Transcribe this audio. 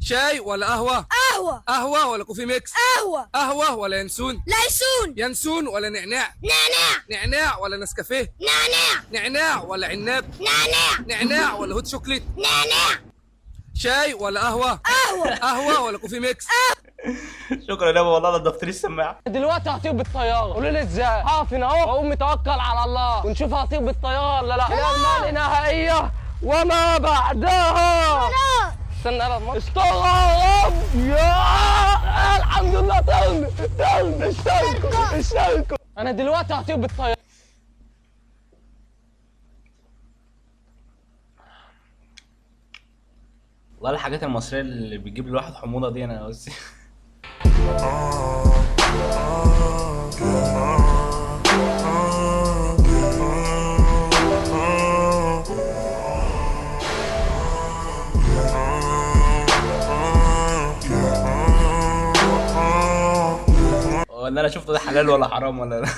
شاي ولا قهوة؟ قهوة. قهوة ولا coffee mix؟ قهوة. قهوة ولا ينسون؟ ليسون. ينسون ولا نعناع؟ نعناع. نعناع ولا نسكافيه؟ نعناع. نعناع ولا عناب؟ نعناع. نعناع ولا hot chocolate؟ نعناع. شاي ولا قهوة؟ قهوة. قهوة ولا coffee mix؟ شكرا يابا والله نضفت لي السماعة. دلوقتي هطير بالطيارة، قولوا لي ازاي؟ هقف هنا اهو واقوم متوكل على الله ونشوف هطير بالطيارة ولا لا. الى النهائية وما بعدها. استنى انا اشتغل يا رب، يا الحمد لله. طلنا طلنا، اشتركوا اشتركوا. انا دلوقتي هطير بالطيارة. والله الحاجات المصرية اللي بتجيب الواحد حموضه دي انا بس. هو اللي انا شفته ده حلال ولا حرام ولا لا؟